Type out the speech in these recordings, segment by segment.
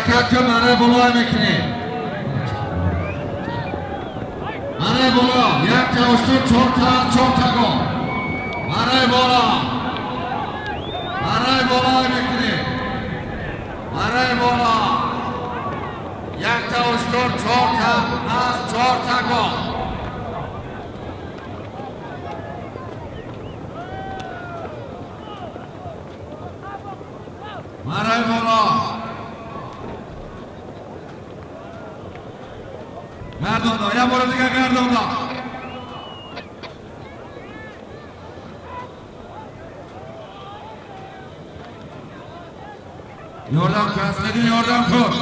Ҳаракат кун, мараи болоя мекунӣ. Мараи боло, якта уштур, чорта, чорта гов. Мараи боло. Мараи болоя мекунӣ. Мараи боло. Якта уштур, чорта асп, чорта гов. Мараи боло. Гардонда, як бора дига гардонда. Ёрдам кун, Аслиддин, ёрдам кун.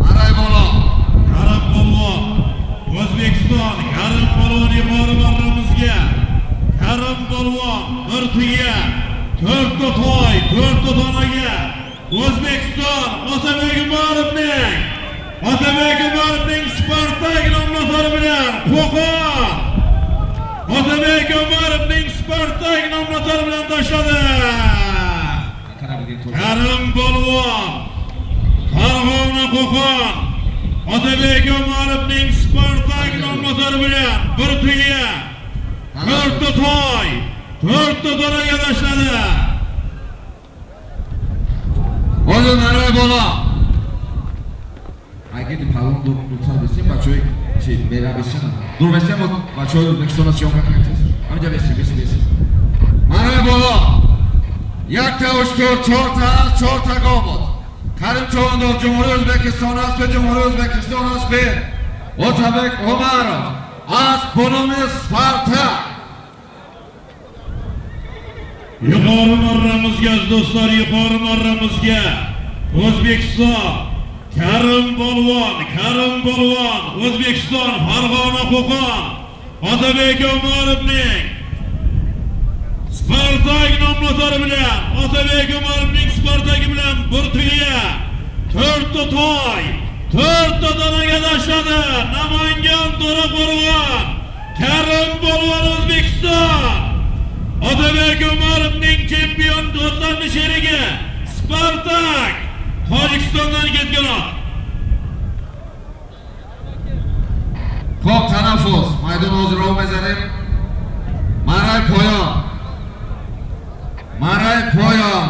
Мараи боло. Karim polvon, O'zbekiston, Karim polvon yuqori marramizga. Karim polvon bir tuya, to'rtta toy, to'rtta donaga. O'zbekiston Otabek Umarovning Spartak nomli motori bilan Qo'qon. Otabek Umarovning Spartak nomli motori bilan tashladi. Karim polvon Farg'ona, Qo'qon, Otabek Umarovning Spartak nomli bilan bir tuya, to'rtta toy, to'rtta donaga tashladi. Ҳозир мараи боло. Агиди палон дуртар бесем, бачаҳои чи мера бесем. Дур бесем, бачаҳои Ӯзбекистона съёмка кунед. Ҳаминҷа бесем, бесем, бесем. Мараи боло. Якта уштур, чорта асп, чорта гов буд. Карим Човандоз, Ҷумҳурии Ӯзбекистон, аспи Ҷумҳурии Ӯзбекистон, аспи Отабек Умаров. Асп бо номи Спартак. Yuqori marramizga, aziz do'stlar, yuqori marramizga O'zbekiston, Karim polvon, Karim polvon, O'zbekiston, Farg'ona, Qo'qon, Otabek Umarovning Spartak nomli motori bilan, Otabek Umarovning Spartagi bilan bir tuya, to'rtta toy, to'rtta donaga tashladi. Namangan, To'raqo'rg'on, Karim polvon, O'zbekiston. Otabek Umarovning chempion otlarni sherigi Spartak Tojikistondan ketgan ot. Хоб, танаффус. Майдон ҳозир ров мезанем. Мараи поён. Мараи поён.